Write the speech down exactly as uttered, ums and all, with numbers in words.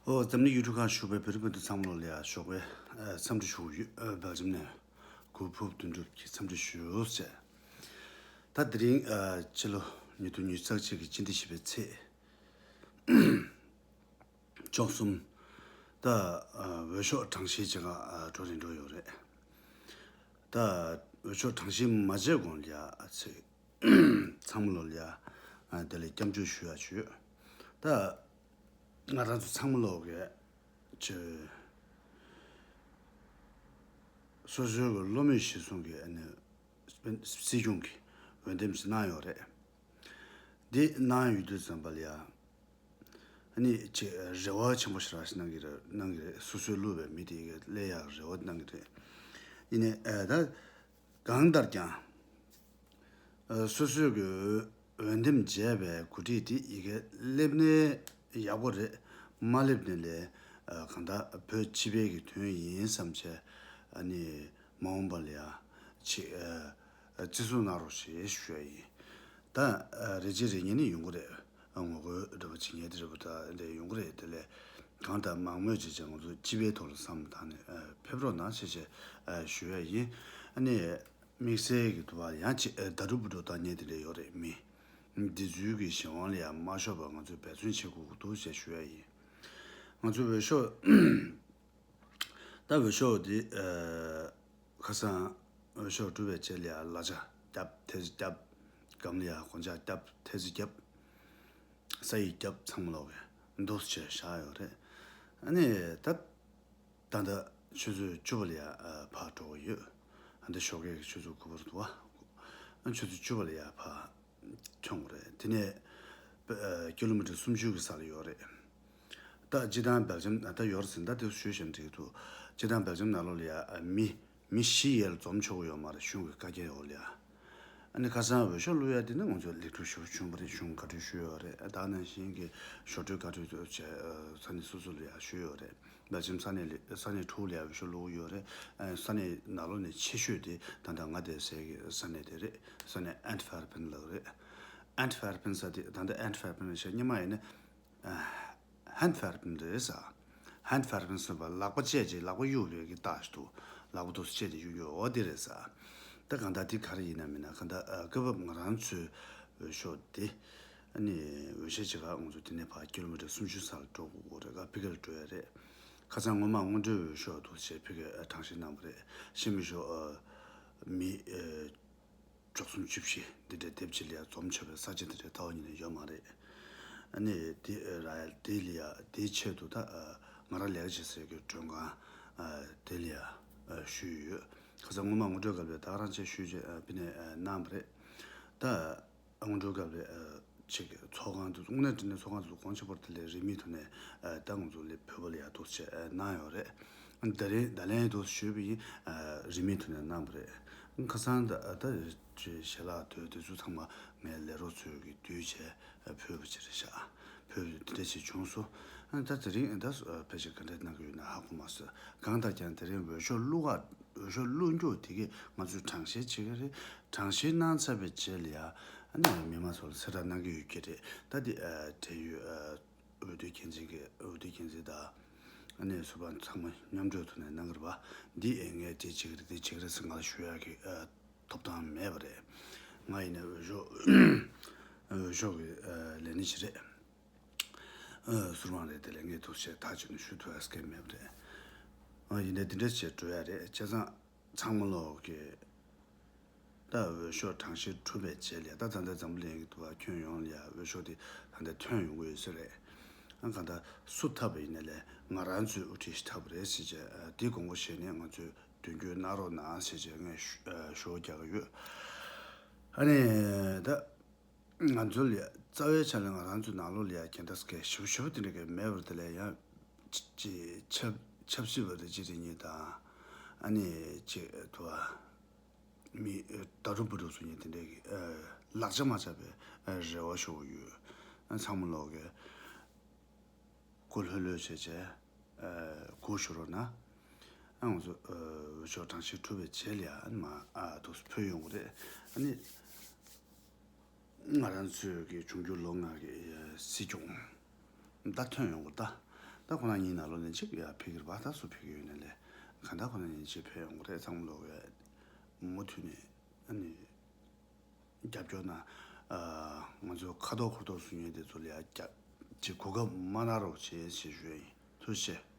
ཨོ། འཛམ་གླིང་ཡུལ་གྲུ་ཁག་བཞུགས་པའི་བོད་རིགས་སྤུན་ཟླ་ཚང་མ་ལོ་ལ་ཡ་ཞོགས་པའི་ཨ་འཚམས་འདྲི་ཞུ་གི་ཡོད། ཨ་སྦེལ་ཇམ་ནས་གུས་ཕུབ་དོན་གྲུབ་ཀྱིས་འཚམས་འདྲི་ཞུ་བྱས། ད་དེ་རིང་ཨ་ཕྱི་ལོ་ཉིས་སྟོང་ཉི་ཤུ་རྩ་གཅིག་གི་སྤྱི་ཟླ་བཞི་པའི་ཚེས་བཅུ་གསུམ། ད་ཨ་འོས་ཤོག་གྲངས་བཤེར་བྱེད་ག་ཨ་འགྲོ་རན་འགྲོ་ཡོད་རེད། ད་འོས་ཤོག་གྲངས་བཤེར་མ་བྱས་གོང་ལ་ཡ་ཚེ་ཚང་མ་ལོ་ལ་ཡ་ཨ་དེ་ལ་སྐྱབས་འཇུག་ཞུ་ཡ་ཞུ། ད་ང་རང་ཚོ་ཚང་མ་ལོ་གི་ཅི་སོ་སོའི་གི་བློ་མོས་གཞིར་བཟུང་གི་ཨ་ནི་སྲིད་སྐྱོང་གི་འོས་འདེམས་ཤིག་གནང་ཡོད་རེད། འདི་གནང་ཡོད་དུས་ཙམ་པ་ལ་ཡ་ཨ་ནི་ཅི་རེ་བ་ཆེན་པོ་ཞིག་རག་ཞིག་གནང་གི་རེད། གནང་གི་རེད། སོ་སོའི་བླུགས་པའི་མི་དེ་གི་སླེབས་ཡག་རེ་བ་གནང་གི་རེད། ཡིན་ནའི་ཨ་ད་གང་ལྟར་ཀྱང་ཨ་སོ་སོའི་གི་འོས་འདེམས་བྱས་པའི་འགོ་ཁྲིད་དེ་ཡི་གེ་སླེབས་ནས་ཡག་པོ་རེད། མ་སླེབས་ནས་ལས་ཨ་གང་ལྟར་བོད་སྤྱི་པའི་གི་དོན་ཡིན་བསམ་བྱས་ཨ་ནི་མ་འོངས་པ་ལ་ཡ་ཅིག་ཨ་བརྩི་སྲུང་གནང་རོགས་ཞེས་ཞུ་ཡ་ཡིན། ད་ཨ་རེ་ཆེ་རེ་ཉེ་ནི་ཡོང་གི་རེད། ཨ་ངོ་རྒོལ་འདྲ་པོ་བྱེད་མཁན་དེ་འདྲ་པོ་ད་འདྲ་ཡོང་གི་རེད། དེ་ལས་གང་ལྟར་མང་མོས་བྱས་བྱས་ང་ཚོ་སྤྱི་པའི་ཐོག་ལ་བསམ་བློ་བཏང་ནས་ཨ་ཕེབས་རོགས་གནང་ཞེས་བྱས་ཨ་ཞུ་ཡ་ཡིན། ཨ་ནི་དམིགས་བསལ་གྱི་དུ་བ་ཡང་ཅིག་ཨ་ད་རུ་བུ་འགྲོ་བཏང་མཁན་དེ་འདྲ་ཡོད་རེད། མི་འདི་ཚོའི་གི་གཞན་དབང་ལ་ཡང་མ་ཤོར་བར་ང་ཚོས་འབད་བརྩོན་བྱེད་དགོས་ཀྱི་འདུག་ཅེས་ཞུ་ཡ་ཡིན། ང་ཚོའི་འོས་ཤོག་ད་འོས་ཤོག་འདི་ཨ་ཁ་སང་འོས་ཤོག་བསྒྲུབས་པའི་རྗེས་ལ་ཡ་གླ་ཆ་བརྒྱབ། ཐེལ་ཙེ་བརྒྱབ། སྒམ་ལ་ཡ་གོན་ཆས་བརྒྱབ། ཐེལ་ཙེ་བརྒྱབ། ས་ཡིག་བརྒྱབ། ཚང་མ་ལོག་གི་འདུག་སེ་བྱས་བཞག་ཡོད་རེད། ཨ་ནི་ད་ད་ལྟ་ཆུ་ཚོད་བཅུ་པ་ལ་ཡ་ཨ་ཕར་འགྲོ་གི་ཡོད། ཨ་འདི་ཞོགས་ཀས་ཀྱི་ཆུ་ཚོད་དགུ་པར་འདུག་བ། ཨ་ཆུ་ཚོད་བཅུ་པ་ལ་ཡ་ཕར་ཐོན་དགོས་རེད། དེ་ནས་ཨ་ཀི་ལོ་མི་ཊར་སུམ་ཅུ་གི་ས་ལ་ཡོད་རེད། ད་སྤྱིར་བཏང་སྦེལ་ཇམ་ད་ཡོད་རེད་ཟེར། ད་དེ་ཞུས་བཞིན་འགྲིག་འདུག་སྤྱིར་བཏང་སྦེལ་ཇམ་ནང་ལོགས་ལ་ཡ་ཨ་མི་མི་བཞི་ཡས་ལ་འཛོམས་ཆོག་གི་ཡོད་མ་རེད། གཞུང་གི་བཀའ་རྒྱ་འོག་ལ་ཡ། ཨ་ནི་ཁ་སང་འོས་ཤོག་བླུག་ཡ་དེ་ནི་ང་ཚོ་ལེགས་གྲུབ་ཞེ་པོ་བྱུང་བ་རེད། གཞུང་བཀའ་འཁྲོལ་ཞུས་ཡོད་རེད། ད་ནང་བཞིན་གྱི་ཞོགས་དྲོའི་བཀའ་འཁྲོལ་དུ་བྱས་ས་གནས་སོ་སོ་ལ་ཡ་ཞུས་ཡོད་རེད། སྦེལ་ཇམ་ས་གནས་ལ་ས་གནས་དྲུག་ལ་ཡ་འོས་ཤོག་བླུག་ཡོད་རེད། ཨ་ས་གནས་ནང་ལོགས་ནས་ཆེ་ཤོས་དེ་ད་ལྟ་ང་བསྡད་སའི་གི་ས་གནས་དེ་རེད། ས་གནས་ཨན་ཊི་ཝེར་པན་ལབ་རེད། ཨན་ཊི་ཝེར་པན་ཟེར་དེ་ད་ལྟ་ཨན་ཊི་ཝེར་པན་ཞེས་སྔོན་མ་ཡིན་ན། ཧན་ཕེར་པན་རེད་ཟེར། ཧན་ཕེར་པན་ཟེར་བ་ལག་པ་བཅད་ཅིག་ལག་པ་གཡུག་པའི་གི་རྟགས་ཤིག་འདུག་ལག་པ་འདུག་སེ་བཅད་དེ་གཡུག་གཡུག་འོ་དེ་རེད་ཟེར། ད་གང་ལྟར་དེ་ག་རེ་ཡིན་ན་མིན་ན་གང་ལྟར་ཨ་སྐབས་བབ་ང་རང་ཚོའི་འོས་ཤོག་དེ་ཨ་ནི་འོས་ཤོག་བྱེད་ག་ང་ཚོ་དེ་ནས་ཕར་ཀི་ལོ་མི་ཊར་སུམ་ཅུ་ས་ལ་འགྲོ་དགོས་རེད། ག་ཕ་གི་ལ་འགྲོ་ཡ་རེད། ཁ་སང་སྔོན་མ་སྔོན་འགྲོའི་འོས་ཤོག་འདུག་སེ་ཕ་གི་གྲངས་བཤེར་གནང་བ་རེད། ཤི་མི་ཤོག་ཨ་མི་ཨ། བཅུ་གསུམ་བཅུ་བཞི་འདི་འདྲའི་དེབ་ཅིག་ལ་ཡ་འཛོམས་ཆོག་པའི་ས་ཆ་འདི་འདྲའི་ད་བར་ཉིད་ནས་ཡོད་མ་རེད། ཨ་ནི་དེ་ར་དེ་ལ་ཡ་དེའི་ཆེད་དུ་ད་ང་རང་ལས་ཀ་བྱེད་སའི་གི་མགྲོན་ཁང་དེ་ལ་ཡ་ཞུས་ཡོད། ཁ་སང་སྔོན་མ་སྔོན་འགྲོའི་སྐབས་ལ་ད་ག་རང་བྱས་ཞུས་བྱས་ཕ་ནས་གནང་བ་རེད། ད་སྔོན་འགྲོའི་སྐབས་ལ་ཅིག་ཚོགས་ཁང་དུ་དངོས་གནས་དྲང་གནས་ཚོགས་ཁང་དུ་གོང་ཆེ་བར་དུ་ལས་རིན་མེད་ཐོག་ནས་ད་ང་ཚོ་ལས་བོད་པ་ལ་ཡ་འདུག་སེ་གནང་ཡོད་རེད། ད་རིང་ད་ལན་དུ་ཞུས་པ་ཡིན། རིན་མེད་ཐོག་ནས་གནང་བ་རེད། ཁ་སང་ད་ད་ཞལ་ལག་དོད་དེ་ཚོ་ཚང་མ་ངའི་ལས་རོགས་ཚོས་ཀྱི་བསྡུས་བྱས་ཕུལ་བ་ཅིག་རེད་ཤག་ཕུལ་བ་དེ་འདྲ་ཞིག་བྱུང་སོང་། ད་དེ་རིང་ད་ཕལ་ཆེར་ག་འདྲ་གནང་གི་ཡོད་ན་ཧ་གོ་མ་སོང་། གང་ལྟར་ཀྱང་དེ་རིང་འོས་ཤོག་བླུག་ག་འོས་ཤོག་བླུག་རྒྱུ་དེ་གས་ང་ཚོས་གྲངས་བཤེར་བྱེད་ཀྱི་རེད། གྲངས་བཤེར་གནང་ཚར་བའི་རྗེས་ལ་ཡ་ཨ་ནི་མི་མང་ཚོ་ལ་གསལ་བསྒྲགས་གནང་གི་ཡོད་ཀྱི་རེད། ད་དེ་བྲེལ་ཡོད། འོས་བསྡུ་འགན་འཛིན་གྱི་འོས་བསྡུ་འགན་འཛིན་དང་། ཨ་ནི་ཟུར་པ་ཚང་མ་མཉམ་གྲོས་ཐོག་ནས་གནང་གི་རེད་པ། འདི་ཨེ་ངས་དེ་བྱེད་ཀྱི་རེད་དེ་བྱེད་ཀྱི་རེད་ཟེར་ང་ལ་ཞུ་ཡག་གི་ཨ་ཐོབ་ཐང་མེད་པ་རེད། ང་ཡིན་ན་འོས་ཤོག་འོས་ཤོག་གི་ཨ་ལས་སྣེ་ཞིག་རེད། ཨ་ཟུར་དཔང་རེད། དེ་ལས་ངས་ཐུགས་རྗེ་ཆེ་ཐག་ཆོད་ནས་ཞུ་ཐུབ་ཡག་གི་མེད་པ་རེད། ཨ་ཡིན་ནའི་འདི་འདྲ་བྱས་འགྲོ་ཡག་རེད། བྱས་ཙང་ཚང་མ་ལོག་གི་ད་འོས་ཤོག་གྲངས་བཤེར་གྲུབ་པའི་རྗེས་ལ་ད་ད་ལྟ་འཛམ་བུ་གླིང་གི་དུ་བ་ཁྱོན་ཡོངས་ལ་ཡ་འོས་ཤོག་དེ་ད་ལྟ་ཐོན་ཡོང་གི་ཡོད་ས་རེད། ཨ་གང་ལྟར་སུ་འཐབ་པ་ཡིན་ན་ལས་ང་རང་ཚོའི་དབུ་ཁྲིད་ཞིག་འཐབ་པ་རེད་ཟེར་བྱས་ཨ་དེ་དགོངས་པ་བཞེས་ནས་ང་ཚོས་མདུན་སྐྱོད་གནང་རོགས་གནང་ཟེར་བྱས་ངས་ཞུ་ཨ་ཞུ་བ་རྒྱག་གི་ཡོད། ཨ་ནི་ད་ང་ཚོ་ལ་ཡ་རྩ་བའི་ཆ་ལ་ང་རང་ཚོའི་ནང་ལོགས་ལ་ཡ་གན་ད་སྐད་ཞིབ་ཞིབ་དེ་འདྲ་གི་མེད་པར་དེ་ལ་ཡང་ཅི་ཅི་ཆབ་ཆབ་སྲིད་པ་རེ་གཅིག་རེ་གཉིས་དང་ཨ་ནི་ཅི་དུ་བ། མི་ད་རུ་བུ་རུ་སུ་ཉིད་དེ་འདྲའི་གི་ཨ་ལག་ཆ་མ་ཆག་པའི་ཨ་རེ་བ་ཤོར་ཡོད། ཨ་ཚང་མ་ལོག་གི་གོ་ལྷོད་ལྷོད་བྱས་བྱས་ཨ་གོ་ཞུ་རོགས་གནང་། ཨ་ང་ཚོ་ཨ་འོས་ཤོག་གྲངས་བཤེར་གྲུབ་པའི་རྗེས་ལ་ཨ་ནི་མ་ཨ་དུ་ཕུལ་ཡོང་གི་རེད། ཨ་ནི་ང་རང་ཚོའི་གི་འབྱུང་འགྱུར་ལོ་ལྔ་གི་ཨ་སྲིད་སྐྱོང་ད་ཐོན་ཡོང་གི་རེད། ད་ ད་ཁོ་ན་ཉིན་ནང་ལོགས་ནས་ཅིག་ཡ་ཕེབས་ཀྱི་རེད་པ། ད་སུ་ཕེབས་ཀྱི་ཡོད་ན་ལས་གང་ལྟར་ཁོ་ན་ཉིན་ཅིག་ཕེབས་ཡོང་གི་རེད། ཚང་མ་ལོག་གི་མུ་མཐུད་ནས་ཨ་ནི་རྒྱབ་སྐྱོར་གནང་། ང་ཚོ་ཁ་ཐོག་ཁུར་ཐོག་སུ་ཉོས་དེ་ཚོ་ལ་ཡ་རྒྱབ་ཅིག་གོ་སྐབས་མ་གནང་རོགས་བྱེད་ཞེས་ཞུ་ཡ་ཡིན། ཐུགས་རྗེ་ཆེ།